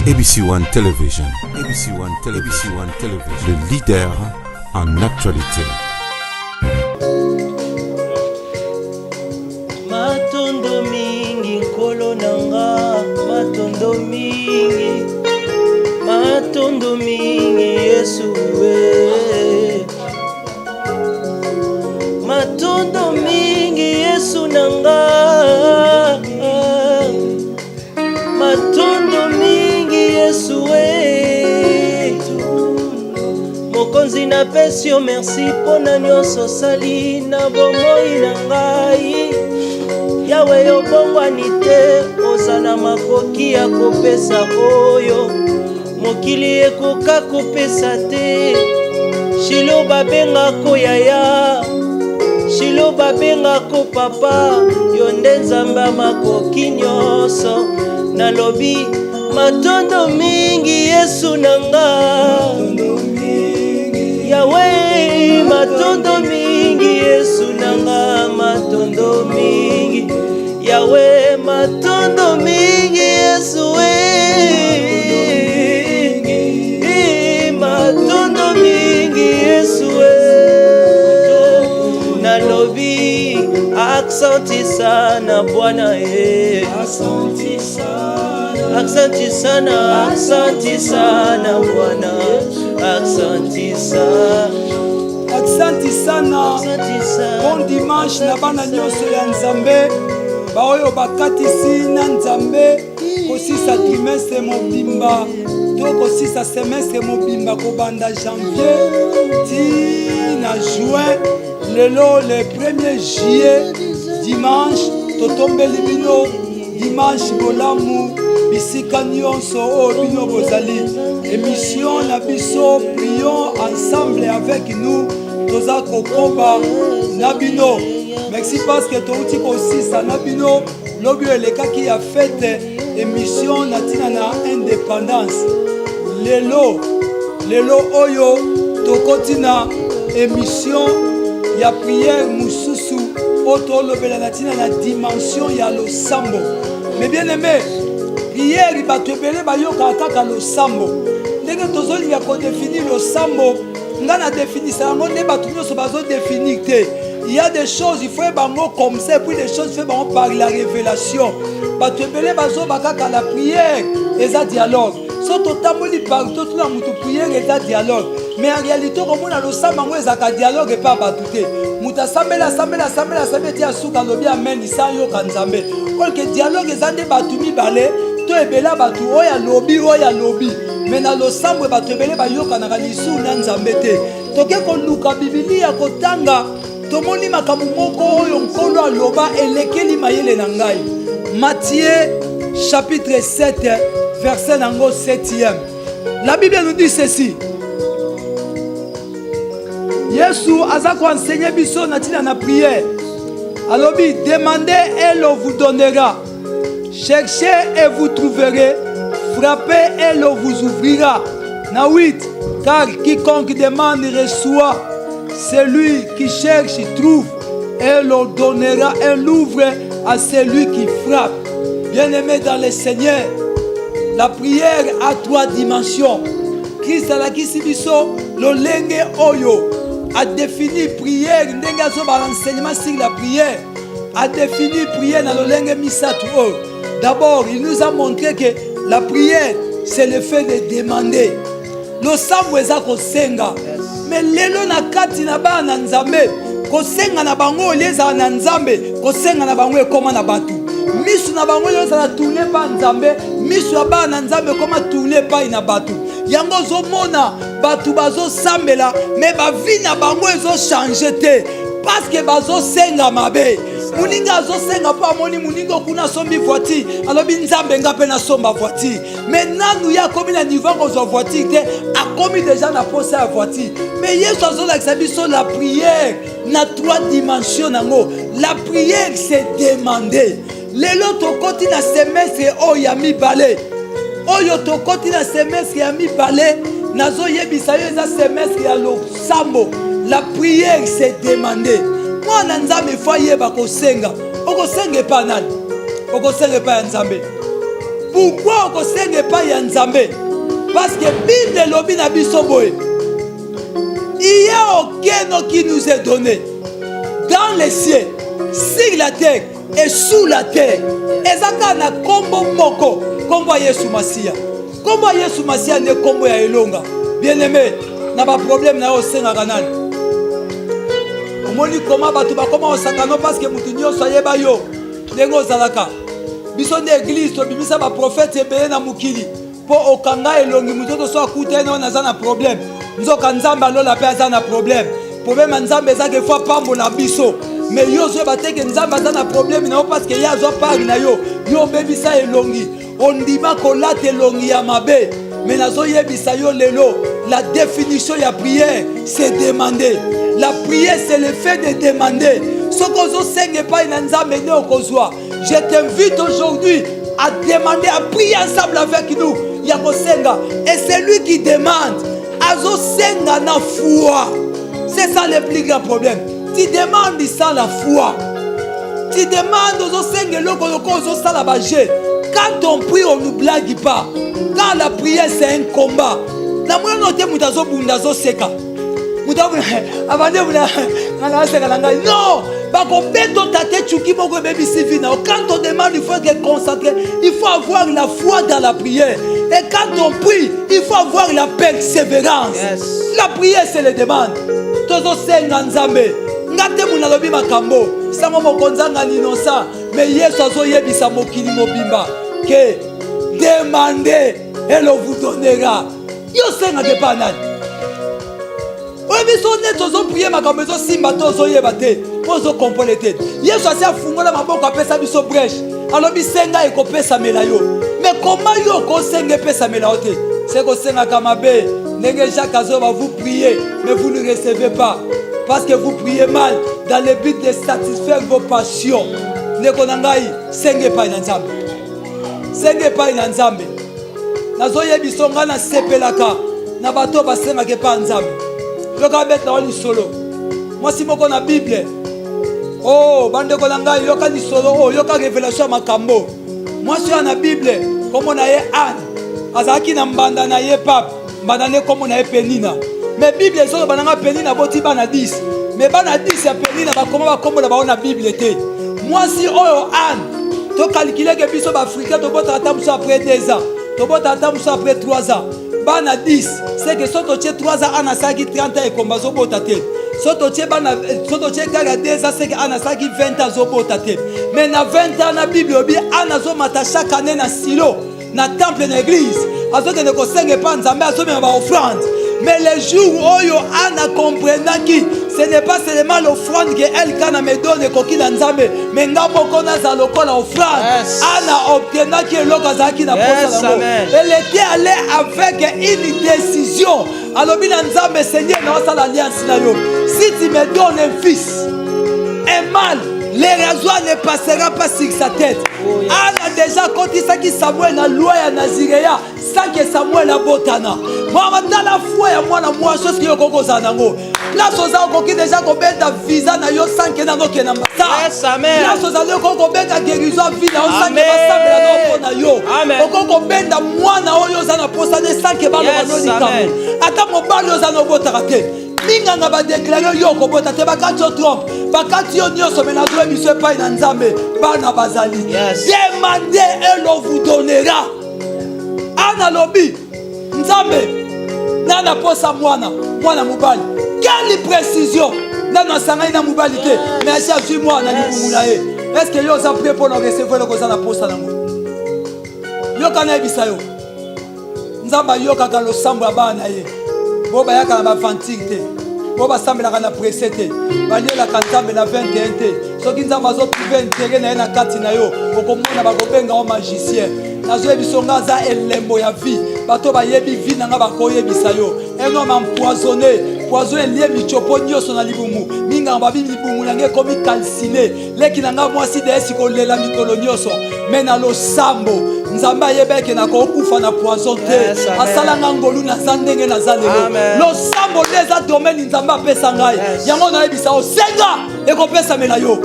ABC One Television, ABC One Television, ABC One Television, le leader en actualité. Matondo mingi nkolo na nga matondo mingi matondo mingi Yesu we matondo mingi Yesu na nga matondo mingi Yesu we Mokonzi napesi yo merci mpo na nyonso osali na bomoi na ngai Yawe obongwani te oza na makoki ya kopesa oyo mokili ekoka kopesa te Shilo babengako yaya Shilo babengako papa yo nde Nzambe ya makoki nyonso nalobi Matondo mingi Yesu na nga Yawe matondo mingi Yesu na nga matondo mingi Yawe matondo mingi Yesu we matondo mingi Yesu we nalobi aksanti sana Bwana ye Asante sana. Aksanti sana, aksanti sana Bwana, aksanti sana. Aksanti sana. Aksanti sana. Bon dimanche na bana nyonso ya Nzambe baoyo bakatisi na Nzambe kosisa trimestre mobimba to kosisa semestre mobimba kobanda janvier ti na juin lelo le 1er juillet dimanche totombeli bino dimanche bolamu bisika nyonso oyo bino bozali emission na biso prions ensemble avec nous toza kokoba na bino merci parce que touti kosisa na bino lobi oyo elekaki ya fete emission na ntina na independance lelo lelo oyo tokoti na emission ya prière mosusu oyo tolobela na ntina na dimension ya losambo mais bien aimé prière bato ebele bayokaka kaka losambo ndenge tozolinga kodefinir losambo nga na definisa yango nde bato nyonso bazodefinir te il y a des choses il faut bango comme ça et puis des choses fait bango par la révélation bato ebele bazoba kaka la prière eza dialogue so totamboli partout tuna motu prière eza dialogue mais en réalité okomona losambo yango ezalaka dialogue epa bato te moto asambeli asambeli asambeli asambeli ti asuka alobi amen isa yoka nzambe olke dialogue eza nde bato mibale to ebele ya bato oyo alobi oyo alobi me na losambo bato ebele bayokanaka lisusu na nzambe te toke koluka bibilia kotanga tomoni makambo moko oyo nkolo aloba elekeli mayele na ngai matthieu chapitre 7 verset nango 7e la bible nous dit ceci yesu aza koenseigner biso na ntina na prière alobi demandez et l'on vous donnera cherchez et vous trouverez frappez et l'on vous ouvrira na 8 car quiconque demande reçoit celui qui cherche trouve et l'on donnera et l'ouvre à celui qui frappe bien-aimé dans le Seigneur la prière a trois dimensions Christ alakisi biso lolenge oyo adefini prière ndenge azoba enseignement sur la prière adefini prière na lolenge misato oyo d'abord il nous a montré que la prière c'est le fait de demander losambo eza kosenga me lelo na kati na bana na nzambe kosenga na bango olie ezala na nzambe kosenga na bango ekoma na bato miso na bango oyo ezala tourne epai nzambe miso ya bana na nzambe ekoma tourne epai na bato yango ozomona bato bazosambela me bavi na bango ezochange te parceke bazosenga mabe moninga azosenga mpo amoni moninga okuna asombi voiture alobi nzambe nga mpe nasomba voiture me nanu ye akomi na niveau akozwa voiture te akomi deja na posa ya voiture me yesu azolakisa biso la prière na trois dimension nango la prière c'est demander lelo tokoti na semestre oyo ya mibale oyo tokoti na semestre ya mibale nazoyebisa yo eza semestre ya losambo la prière c'est demander mwana nzambe fo ayeba kosenga okosenga epai nani okosenga epai ya nzambe. Pourquoi okosenga epai ya Nzambe? Parce que Bible elobi na biso boye, il y a aucun nom qui nous est donné dans les cieux, sur la terre et sous la terre. Eza kaka na kombo moko, kombo ya Yesu Masiya. Kombo ya Yesu Masiya nde kombo ya elonga. Bien-aimé, na ba problème na yo osengaka nani? Omoni koma bato bakoma osakano parce que moto nyonso ayeba yo ndenge ozalaka. Biso nde eglise tobimisa ba prophète ebele na mokili mpo okanga elongi moto nyonso so akutani na yo naza na problème. Nzoka Nzambe alola mpe aza na problème. Problème ya Nzambe eza ke fo apambola biso. Mais yo ozoyeba te ke Nzambe aza na problème na yo parce que ye azwa part na yo. Yo obebisa elongi. Ondima kolata elongi ya mabe. Mais nazoyebisa yo lelo, la définition ya prière, c'est demander. La prière, c'est le fait de demander. Soki ozosenga epai na Nzambe nde okozwa. Je t'invite aujourd'hui à demander, à prier ensemble avec nous. Ya kosenga. Et celui qui demande, azosenga na foi. C'est ça le plus grand problème. Tu demandes sans la foi. Tu demandes ozosenga eloko lokola ozosala ba jeu. Quand on prie, on ne blague pas. Car la prière, c'est un combat. Namoni te moto azobunda azoseka. Moto abandi obunda nga naseka na ngai. Non! Bakobeta tate tchuki moko ebebisi vie na yo. Quand on demande, il faut être concentré. Il faut avoir la foi dans la prière. Et quand on prie, il faut avoir la persévérance. Yes. La prière, c'est le demande. Tozosenga Nzambe. Nga te moto nalobi makambo. Sango mokonzi anga innocent. Mais Yesu azoyebisa mokili mobimba que demandez et l'on vous donnera. Yo sengaka epai nani? Oyebi so neti ozoprie makambo ezosimba te, ozoyeba te mpo ozokomprendre te. Yesu asi afungola maboko, apesa biso brèche, alobi senga ekopesamela yo. Mais koma yo okosenga epesamela yo te? Se kosengaka mabe. Ndenge Jacques azoba, vous priez mais vous ne recevez pas parce que vous priez mal dans le but de satisfaire vos passions. Ndeko na ngai, senga epai na Nzambe, senga epai na Nzambe. Nazoyebisa ngai nasepelaka na bato basengaka epai ya Nzambe. Yoka abetela wa lisolo mwasi moko na Bible. Oh, bandeko na ngai, yoka lisolo oyo, yoka revelation ya makambo. Mwasi oyo na Bible, kombo na ye Anne, azalaki na mbanda na ye pape, mbanda nde kombo na ye Penina. Mais Bible ezoloba na nga Penina aboti bana 10. Mais bana 10 ya Penina bakoma bakombola bango na Bible te. Mwasi oyo Anne, tokalkile ke biso ba Africain tobotaka ata mosusu après 2 ans, tobotaka ata mosusu après 3 ans. Bana 10, c'est que soki totie 3 ans, Anne asalaki 30 ans ekomba azobota te. Soki totie bana, soki totie kaka 2 ans, c'est que Anne asalaki 20 ans azobota te. Mais na 20 ans na Bible obi Anne azomata chaque année na silo, na temple na église, azokende kosenga epa Nzambe, azomema ba offrande. Mais le jour oyo Anne comprenaki, ce n'est pas seulement l'offrande que Elkana me donne ekoki na Nzambe, mais nga moko naza lokola offrande. Yes. Anne obtenaki eloko azalaki na posa Yes, nango. amen. Elle était allée avec une décision. Alobi na Nzambe, Seigneur, naosala alliance na yo. Si tu me donnes un fils, un mâle, le rasoir ne passera pas sur sa tête. Oh, yes. Anne déjà kotisaki Samuel na loi ya Nazirea sans que Samuel abotana. Mama tala foi ya mwana mwasi soki yo okoki kozala nango. Place oza okoki déjà kobeta visa na yo sans que nano okende ambassade. Yes, amen. Place ozali okoki kobeta guérison ya vie na yo sans que Amen. basambela na yo mpo na yo. Amen. Okoki kobenda mwana oyo oza na posa ne sans que baloba Yes, no likambo. amen. Ata mobali oza na obotaka te. Minganga ba déclare yo okobota te, bakati yo trompe, bakati yo nyonso, mais nazoyebi biso epai na Nzambe bana bazali. Yes. Demandez et l'on vous donnera. Anne alobi Nzambe nana posa mwana, mwana mobali. Quelle précision! Nano asangani na mobali te, mais asi azwi mwana na libumu na ye. Est-ce que yo oza prêt mpo na recevoir eloko oza na posa nango? Yoka nayebisa yo, Nzambe ayokaka losambo ya bana na ye. Bo bayaka na baventure te, bo basambelaka na presse te, balielaka Nzambe na 21 te. Soki Nzambe azotrouve intérêt na ye na kati na yo, okomona bakobenga yo magicien. Nazoyebisa nga aza elembo ya vie. Bato bayebi vie na nga bakoyebisa yo. Un homme empoisonné, poison elie michopo nyonso na libumu. Minganga babi libumu na nga ekomi calciné. Leki na nga mwasi deyesi kolela mikolo nyonso. Mais na losambo, Nzambe ayeba eke nakokufa na poison te. Yes, amen. Asala nga ngolu naza ndenge naza lelo. Amen. Losambo nde eza domaine Nzambe apesa ngai. Yes. Yango nayebisa yo, senga ekopesamela yo.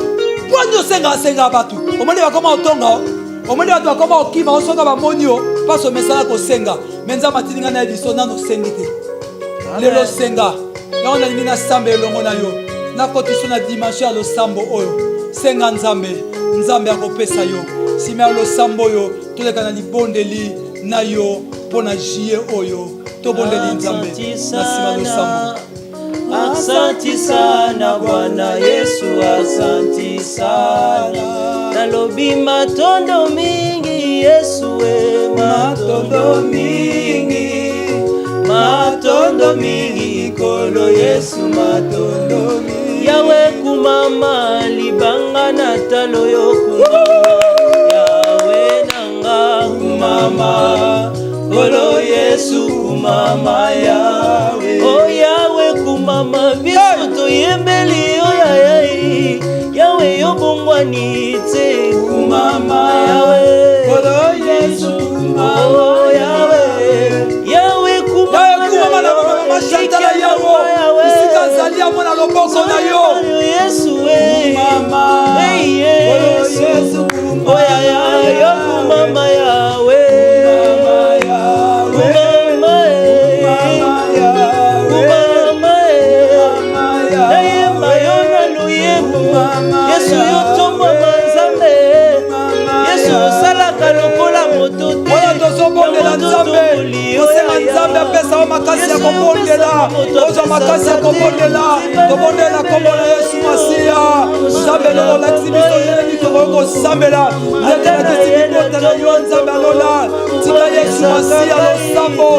Pwani osenga asenga bato. Omoni bakoma otonga o. Omoni bato bakoma kokima osoka bamoni yo mpasi omesana kosenga, me Nzambe atindi ngai na biso nano osengi te. Lelo senga. Yango nalingi nasamba elongo na yo, nakotiso na dimension ya losambo oyo. Senga Nzambe, Nzambe akopesa yo. Nsima ya losambo oyo toleka na libondeli na yo mpo na juillet oyo. Tobondeli Nzambe na nsima losambo. Aksanti sana Bwana Yesu, aksanti sana. Nalobi matondo mingi Yesu, we matondo mingi, matondo mingi Nkolo Yesu, matondo mingi. Yawe kumama libanga na talo yo kumama, Yawe nanga kumama, Nkolo Yesu kumama Yawe. Oh Yawe kumama, biso toyembeli yo yayai, Yawe yo bongwani te kumama Yawe. Nkolo Yesu kumama. Oh Yawe, Yawe kumama, Yawe kumama na mama Chantal ya Yawe, esika azali amona loboko na yo. Yesu we. Kumama. Hey, Yesu. Nkolo Yesu kumama. Oh ya ya yo kumama Yawe. Kumama Yawe. Kumama eh. Kumama Yawe. Kumama eh. Kumama Yawe. Nayemba yo na loyembo. Kumama Yesu yo Yawe. tombwama Nzambe. Kumama Yesu Yawe. osalaka lokola moto te. Wana tozobondela Yango Nzambe, totomboli yo kosenga yaya. Nzambe apesa yo makasi ya Yesu kobondela, opesaka moto ozwa makasi ya apesaka te. kobondela. Tobondela kombo na Yesu Masiya. Nzambe lelo olakisi biso ndenge nini tokoki kosambela, ndenge olakisi libota na yo. Nzambe alola, tika Yesu Masiya losambo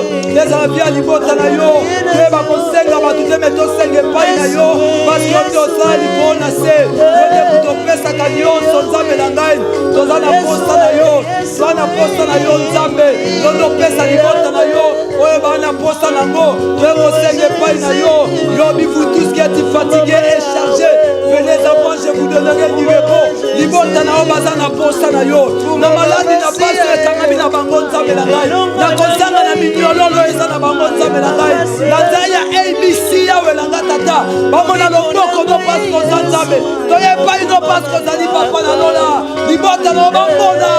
ezala bia libota na yo. Toyeba kosenga bato te, me tosenga epai na yo, parce que yo nde osala likolo na se, yo nde moto opesaka nyonso. Nzambe na ngai, toza na posa na yo, toza na posa na yo Nzambe. Yo nde opesa libota na yo oyo baa na posa nango, toye kosenga epai na yo. Lobi, vous tous qui êtes fatigués et chargés, venez à moi, je vous donnerai du repos. Libota na yo baza na posa na yo, na maladi na pasi ekangami na bango. Nzambe na ngai, na kozanga na minyololo eza na bango. Nzambe na ngai, na nzela ya ABC, Yawe na nga tata, bamona loboko no pasi koza. Nzambe, toye epai no pasi kozali papa na lola. Libota na yo bamona,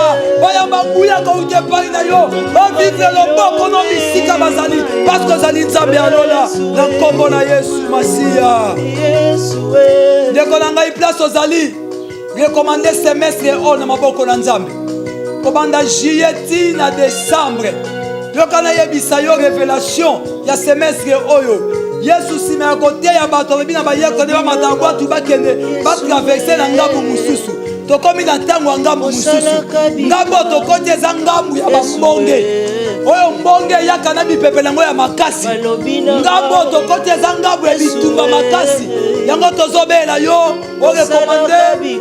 bayamba nguya kouta epai na yo, bavivre loboko no bisika bazali, parce que ozali Nzambe ya lola. Na nkombo na Yesu Masiya. Yesu we. Ndeko na ngai, place ozali, recommande semestre oyo na maboko na Nzambe, kobanda juillet ti na décembre. Yoka nayebisa yo révélation ya semestre oyo. Yesu, nsima ya koteya bato, alobi na bayekoli bamata na bwatu, bakende batraverse na ngambu mosusu. Tokomi na ntango ya ngambu mosusu. Ngambu oyo tokoti eza ngambu ya bambonge oyo mbonge eyaka na mipepe nango ya makasi. Ngambu oyo tokoti eza ngambu ya bitumba makasi. Yango tozobela yo orekomande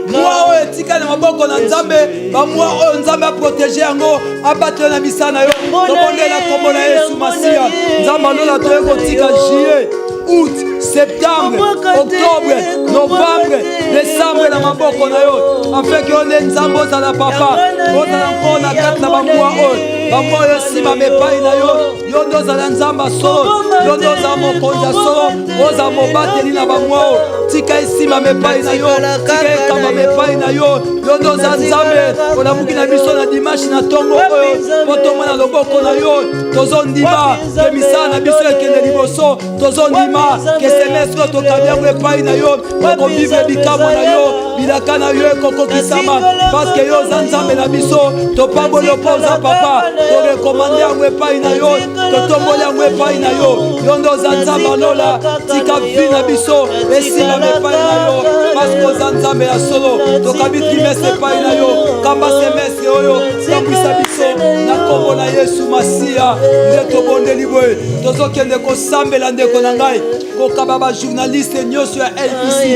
mwa oyo etikali na maboko na Nzambe, bamwa oyo Nzambe aprotege yango, abatela na misala na yo. Tobondela kombo na Yesu Masiya. Nzambe alola, toye kotika juillet, août, septembre, octobre, novembre, décembre na maboko na yo, afin ke yo nde Nzambe ozala papa, ozala nkolo na kati na bamwa oyo, bamwa oyo esimama epai na yo. Yo nde ozala Nzambe ya solo, yo nde ozala mokonzi ya solo, ozala mobateli na bamwa oyo. Tika esimama epai na yo, tika ekambama epai na yo. Yo nde oza Nzambe. Olamuki na biso na dimanche na ntongo oyo mpo tomona loboko na yo. Tozondima ke misala na biso ekende liboso, tozondima ke semestre oyo tokabi yango epai na yo, tokovivre bikamwa na yo, bilaka na yo ekokokisama, parce que yo oza Nzambe na biso. Topamboli yo mpo oza papa. Torekomande yango epai na yo, totomboli yango epai na yo. Yo nde oza Nzambe alola. Tika vi na biso esimbama epai na yo, parce que oza Nzambe ya solo. Tokabi trimestre epai na yo, kamba semestre oyo, tambwisa biso na nkombo na Yesu Masiya nde tobondeli boye. Tozokende kosambela, ndeko na ngai, kokaba bajournaliste nyonso ya ABC,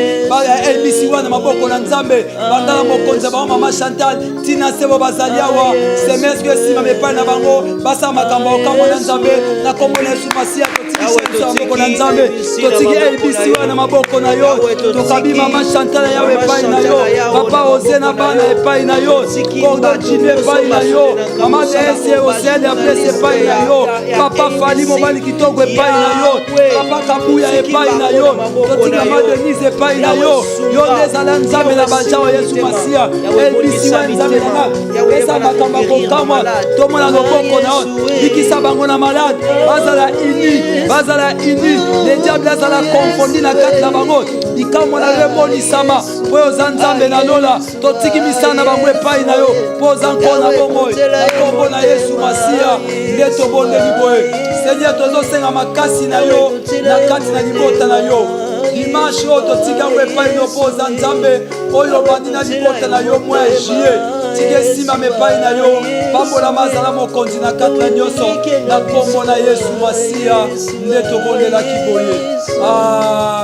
ya ABC wana maboko na Nzambe, banda na mokonzi ya bango mama Chantal ntina sebo bazali awa. Semestre esimama epai na bango, basala makambo ya kokamwa na Nzambe. Na nkombo na Yesu Masiya totiki. Chaîne na maboko na Nzambe. Totiki ABC wana na maboko na yo. Tokabi mama Chantal ya Yawe epai na yo. Papa Ose na bana epai na yo. Cordon Jimmy epai na yo. Mama DS Océane ya Blesse epai na yo. Papa Fali mobali kitoko epai na yo. Papa Kabuya epai na yo. Totiki mama Denise epai na yo. Yo nde ezala Nzambe na bajawa Yesu Masiya. ABC wana Nzambe na nga. Pesa makambo ya kokamwa. Tomona loboko na yo. Bikisa bango na malade. Bazala uni, bazala uni. Le diable azala confondi na kati na bango. Likambo na yo emonisama mpo oza Nzambe na lola. Totiki misala na bango epai na yo mpo oza nkolo na bomoi. Na nkombo na Yesu Masiya nde tobondeli boye. Seigneur, tozosenga makasi na yo na kati na libota na yo. Dimanche oyo totika yango epai na yo mpo oza Nzambe oyo obandi na libota na yo mwa ya juillet. Tika esimama epai na yo. Pambolama, azala mokonzi na kati na nyonso. Na nkombo na Yesu Masiya nde tobondelaki boye.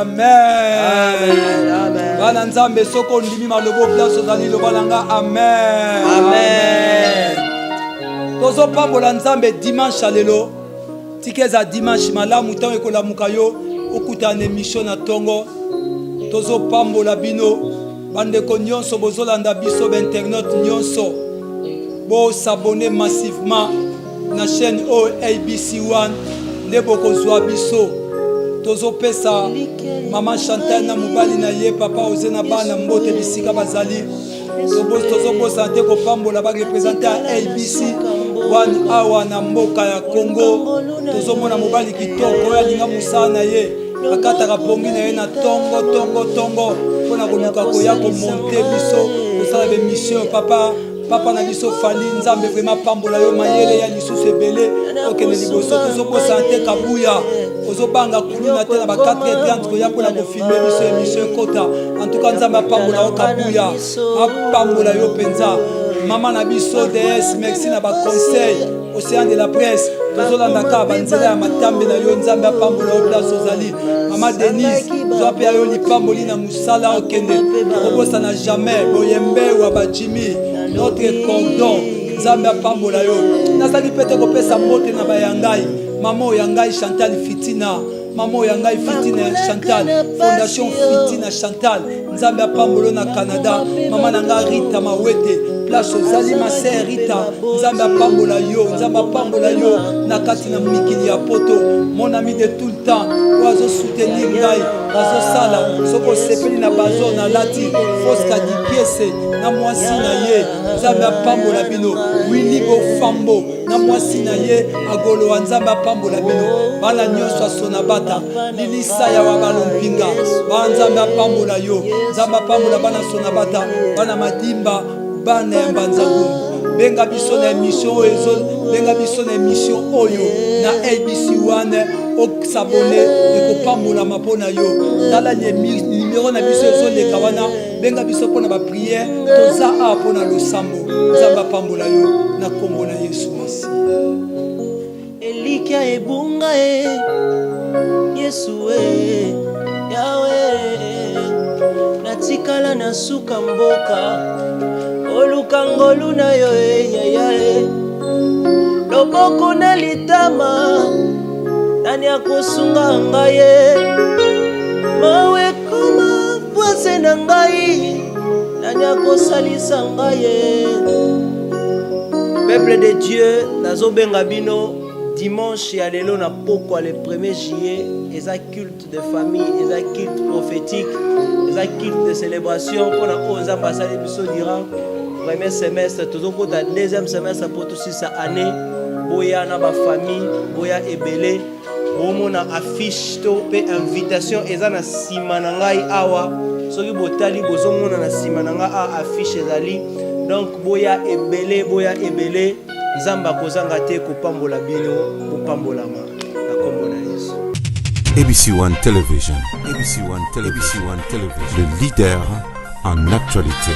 Amen. Bana Nzambe, soki ondimi maloba place ozali, loba na nga amen. Amen. Tozopambola Nzambe dimanche ya lelo. Tika eza dimanche malamu, ntango ekolamuka yo okutana na emission na tongo. Tozopambola bino bandeko nyonso bozolanda biso, ba internaute nyonso, bosabone massivement na chaîne oyo ABC1 nde bokozwa biso. Tozopesa mama Chantal na mobali na ye papa Oze na bana mbote bisika bazali. Tozobosana te kopambola ba représente ya ABC 1 awa na mboka ya Congo. Tozomona mobali kitoko oyo alinga mosala na ye, akataka pongi na ye na tongo tongo tongo mpona koluka koya komonte biso kosala bemission. Papa, papa na biso Fali, Nzambe vraiment pambola yo, mayele ya lisusu ebele, okende liboso. Tozobosana te Kabuya, ozobanga kuluna te na ba 4h30 koya mpona kofilme biso emission ekota. En tout cas Nzambe apambola yo Kabuya, apambola yo mpenza. Mama na biso DS, merci na ba conseil. Océan de la presse, tozolanda kaka banzela ya matambe na yo. Nzambe apambola yo place ozali. Mama Denise, zwa mpe ya yo lipamboli na mosala okende. Tokobosana jamais boyembe wa bajimi, notre cordon. Nzambe apambola yo. Nazali mpe te kopesa mbote na bayangai, mama oyo ya ngai Chantal Fitina, mama oyo ya ngai Fitina Chantal, Fondation Fitina Chantal, Nzambe apambola yo na Canada. Mama na ngai Rita Mawete, place ozali ma sœur Rita, Nzambe apambola yo, Nzambe apambola yo na kati na mikili ya poto. Mon ami de tout le temps oyo azosoutenir ngai, azosala soki osepeli na bazo nalati Fosca Dikiese na mwasi na ye, Nzambe apambola bino. Willy Bofambo na mwasi na ye Agolowa, Nzambe apambola bino. Bana nyonso asonabata lilisa ya wa balompinga ba, Nzambe apambola yo. Nzambe apambola bana sonabata, bana madimba, bana ya mbanzangungu. Benga biso na émission oyo ezo, benga biso na émission oyo na ABC1, osabone, ekopambolama mpo na yo. Tala nimero na biso ezoleka wana, benga biso mpo na bapriere. Toza awa mpo na losambo. Nzambe apambola yo na nkombo na Yesu Masiya. Elikya ebunga e Yesu e Yawe, natikala na suka mboka oluka ngolu na yo e yaya e loboko na litama, nani akosunga ngai e mawe ekoma voisin na ngai, nani akosalisa ngai e. Peuple de Dieu, nazobenga bino dimanche ya lelo na pokwa le 1er juillet. Eza culte de famille, eza culte prophétique, eza culte de célébration mpona oyo Nzambe asali biso durant premier semestre. Tozokota deuxième semestre mpo tosisa année. Boya na bafamille, boya ebele. Bomona affiche to mpe invitation eza na nsima na ngai awa. Soki botali, bozomona na nsima na ngai awa affiche ezali. Donc boya ebele, boya ebele. Nzambe akozanga te kopambola bino, bopambolama na nkombo na Yesu. ABC1 Television, ABC1 Television, ABC1 Television, le leader en actualité.